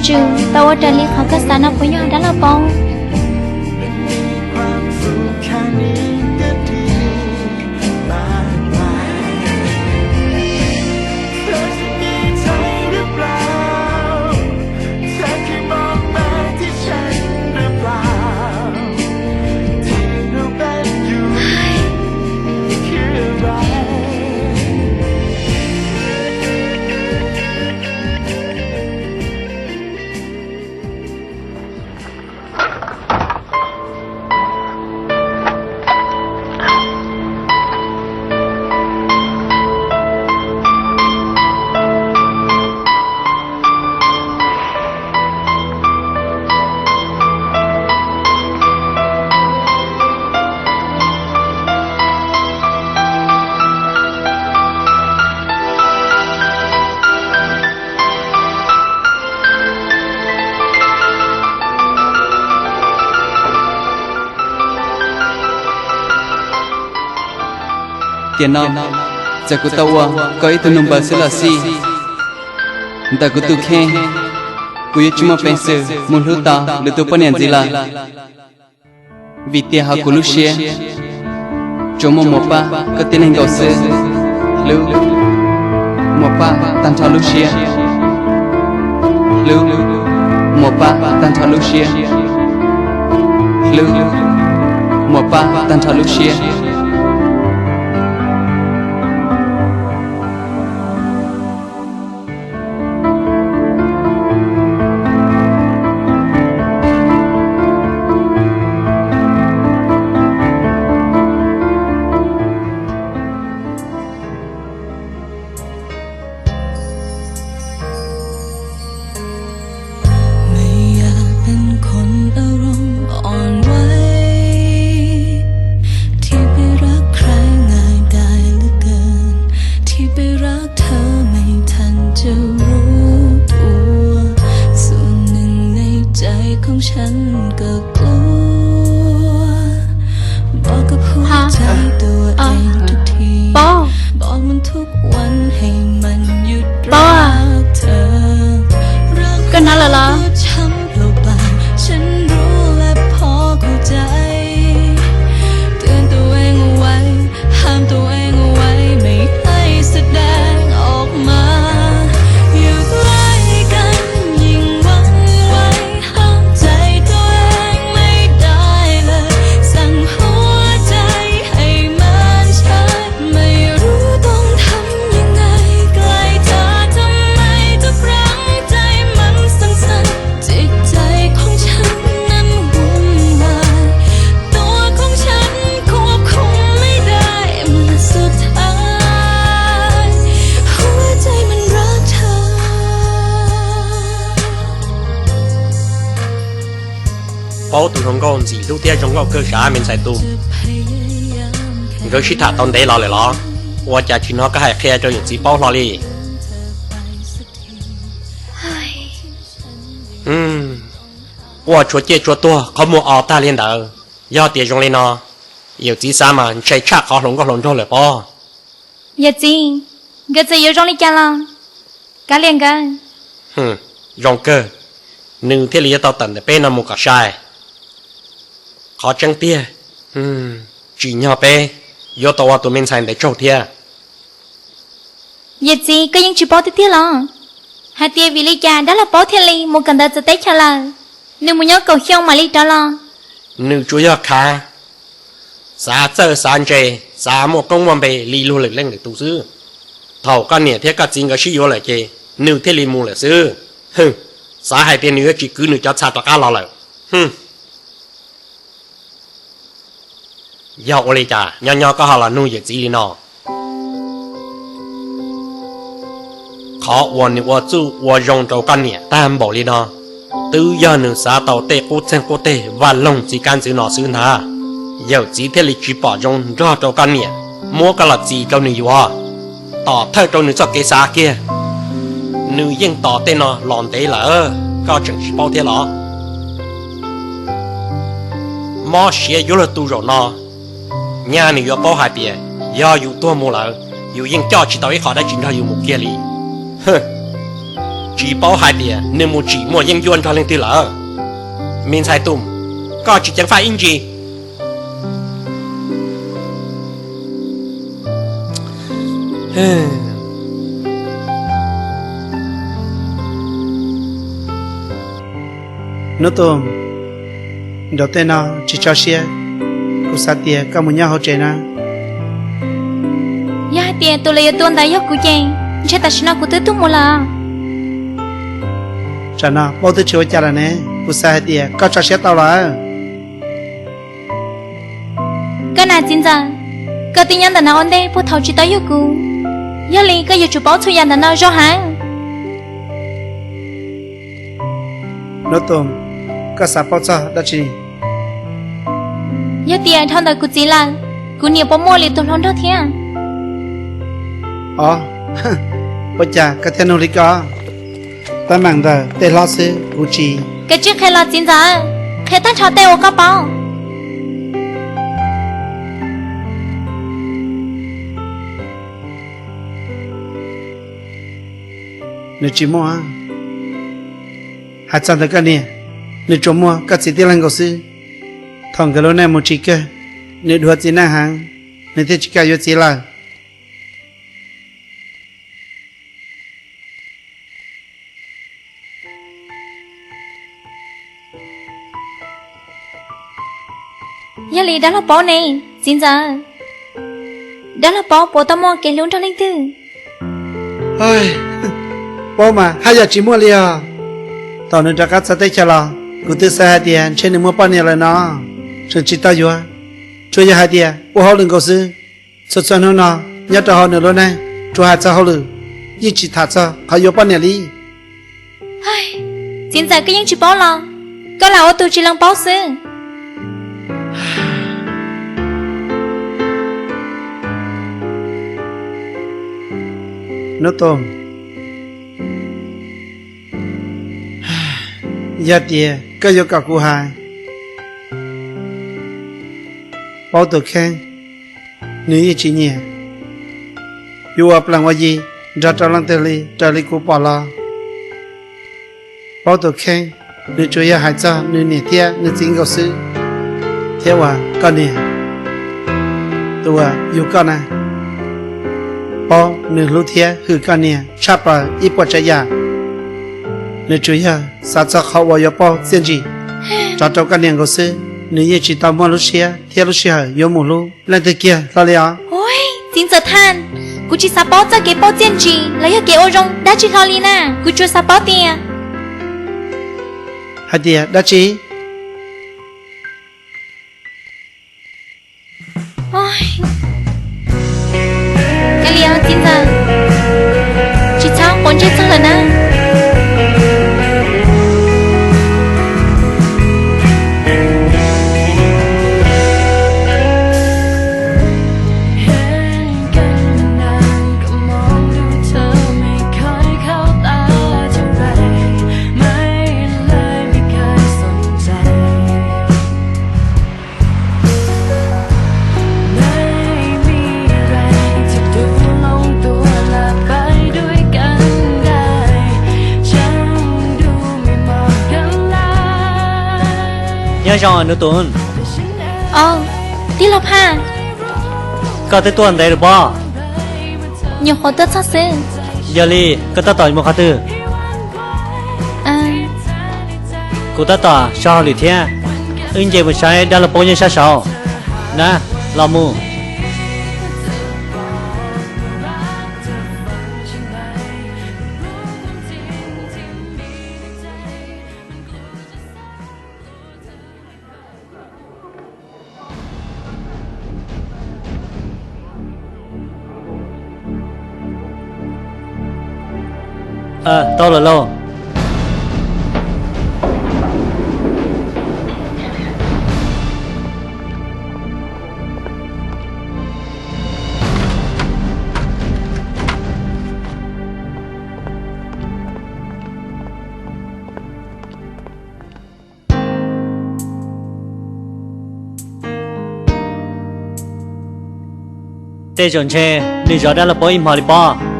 Tswv, tau ua raws li qhov koj xav no puas yog dab laug Paub? Tiam no, txawm kuv tau ua koj ib tug nus npawg xwb los xij, ntawm kuv tus kheej, kuv yuav tsis muaj peev xwm mus hlub tau lwm tus poj niam ntxiv lawm. Vim tias hauv kuv lub siab tsuas muaj Muas Paj koj tib leeg nkaus xwb. Hlub, Muas Paj tag nrho lub siab. Hlub, Muas Paj tag nrho lub siab. Hlub, Muas Paj tag nrho lub siab.ไม่อยากเป็นคนอารมณ์อ่อนไหว ที่ไปรักใครง่ายได้เหลือเกิน ที่ไปรักเธอไม่ทันจะรู้ตัว ส่วนหนึ่งในใจของฉันก็กลัว บอกกับหัวใจตัวเองทุกที บอกมันทุกวันให้มันหยุดรักเธอ กำนันเหรอ ช้ำเปล่าๆ ฉันรู้และพอเข้าใจ เตือนตัวเองเอาไว้ ห้ามตัวเองเอาไว้ ไม่ให้แสดงออกมา อยู่ใกล้กันยิ่งหวั่นไหว ห้ามใจตัวเองไม่ได้เลย สั่งหัวใจให้มันเฉย ไม่รู้ต้องทำยังไง ใกล้เธอทำไมทุกครั้งใจมันสั่นๆ จิตใจของฉันนั้นวุ่นวาย ตัวของฉันควบคุมไม่ได้ เมื่อสุดท้ายหัวใจมันรักเธอ Paub tus hluas nkauj ntxim hlub thiab zoo nkauj kawg sav me ntxhais tus. Nkawd sib tham tau ntev los lawm los? Ua cas tsis hnov koj hais qhia rau yawm txiv paub hlo li? Ua tshuav ciaj tshuav tuag qhov muag o tag li ntawd. Yog tias zoo li no, yawm txiv xav mas ntshai tshaj qhov hluas nkauj hluas nraug lawm pob. Yawm txiv, nkawd txawm yuav zoo li cas los kav liam nkawd. Zoo kawg, nws thiaj li yuav tau tawm ntawm peb no mus kom sai. Qhov tseeb tiag, tsim nyog peb yuav tau ua tus me ntxhais ntawd tsaug thiab. Yawm txiv, koj yeej tsis paub tiag tiag los? Hais tias vim li cas dab laug Paub thiaj li mus kawm ntawv txawv teb chaws lawm? Nws mus nyob kaum xyoo mam li rov los. Nws tsuas yog khav, xav txawj xav ntse, xav muaj koob muaj npe li luag lwm leej lwm tus xwb. Thaum koj niam thiab koj txiv nkawd sib yuav lawm ces nws thiaj li mus lawm xwb. Hwm, xav hais tias nws yuav tsis kwv nws cov txha rov qab los lawm. Hwm. Yog ua li cas nyob nyob koj ho los nug yawm txiv li no? Qhov uas nws ua txuj ua zoo rau koj niam tag npaum li no, twb yog nws xav tau tej qub txeeg qub teg vaj loog txiv kab ntxwv no xwb ntag. Yawm txiv thiaj li tsis pom zoo nrog rau koj niam, muab koj los txis rau nws yuav. Tom thawj rau nws txoj kev xav kiag, nws yeej tos tej no los ntev lawm, koj tseem tsis paub thiab los? Mob siab yuav luag tu zaum no, nyaj nws yuav paub hais tias yog yus tuag mus lawm, yus yeej coj tsis tau ib qho dab tsi nrog yus mus kiag li. Tsis paub hais tias nws mus tsim muaj yeeb ncuab nrog leej twg lawm. Me ntxhais Tum, koj tsis ceev faj ib ntsis. Hnub Tum, nraum tej no tsis tso siab, kuv xav tias koj mus nyob hauv tsev na. Yog hais tias tus lawv yuav tua ntawd yog kuv ces ntshe tam sim no kuv twb tuag mus lawm. Tsam no paub twb tsis ua cas lawm ne, kuv xav hais tias koj tso siab tau lawm. Koj na txiv ntxawm, koj twb nyob ntawm no ua ntej puag thaum tsis tau yug kuv, yog li koj yuav tsum paub txhua yam ntawm no zoo heev. Hnub Tum, koj xav paub txog dab tsi? Yog tias dhau ntawm kuv txiv lawm, kuv niam puas muaj li tus hluas nraug thiab? Os, ua cas koj thiaj nug li ko? Teeb meem ntawm tej hlob xwb kuv tsis. Koj tsis qhia los txiv ntxawm, qhia tag nrho tej uas koj paub. Nws tsis muaj. Hais txog ntawm koj niam, nws tsuas muaj koj txiv tib leeg nkaus xwb. Thaum nkawd lub neej mus tsis kawg, nws dhuav txiv neej heev, nws thiaj tsis kam yuav txiv lawm. Yog li dab laug paub ne, txiv ntxawm. Dab laug paub puas tau muaj kev hlub nrog leej twg? Paub mas haj yam tsis muaj li os. Thaum nws rov qab txog teb chaws los, kuv twb xav hais tias ntshe nws muaj poj niam lawm no, tseem tsis tau yuav. Tsuas yog hais tias ua hauj lwm nkaus xwb. Txhua txhua hnub no nyob rau hauv nws lub neej, tsuas hais txog hauj lwm, yeej tsis tham txog qhov yuav poj niam li. Txiv ntxawm, koj yeej tsis paub los? Koj lam ua tus tsis lees paub xwb. Hnub Tum, yog tias koj yuav kom kuv hais, Paub tus kheej, nws yeej tsis nyiam yuav ua plees ua yi nrog rau leej twg li. Raws li kuv pom los, Paub tus kheej, nws tsuas yog hais txog nws niam thiab nws txiv nkaus xwb, thiab uas koj niam, tus uas yug koj na, Paub nws hlub thiab hwm koj niam tshaj plaws ib puas tsav yam. Nws tsuas yog xav txog qhov uas yuav pauj txiaj ntsim rov rau koj niam nkaus xwb. Nws yeej tsis tau muaj lub siab thiab lub sij hawm yuav mus hlub leej twg kiag hlo li os. Txiv ntxawm Thaj, kuv tsis xav paub txoj kev pauj txiaj ntsim los yog kev ua zoo dab tsi hlo li na, kuv tsuas xav paub tias, hais tias dab tsi? Kav liam, txiv ntxawm, tsis txhob quav ntsej txog lawm na. Nyob zoo Nub Tus. Tij laug Phaj, koj twb tuaj ntev lawm pob? Nyuam qhuav tuaj txog xwb. Yog li koj tab tom mus qhov twg? Kuv tab tom so hauj lwm thiab. Wb nce mus saib dab laug Paub nyob sab saud na, los mus. Tau lawm lauj. Tej zaum ntshe nws zov dab laug Paub ib hmo li pob.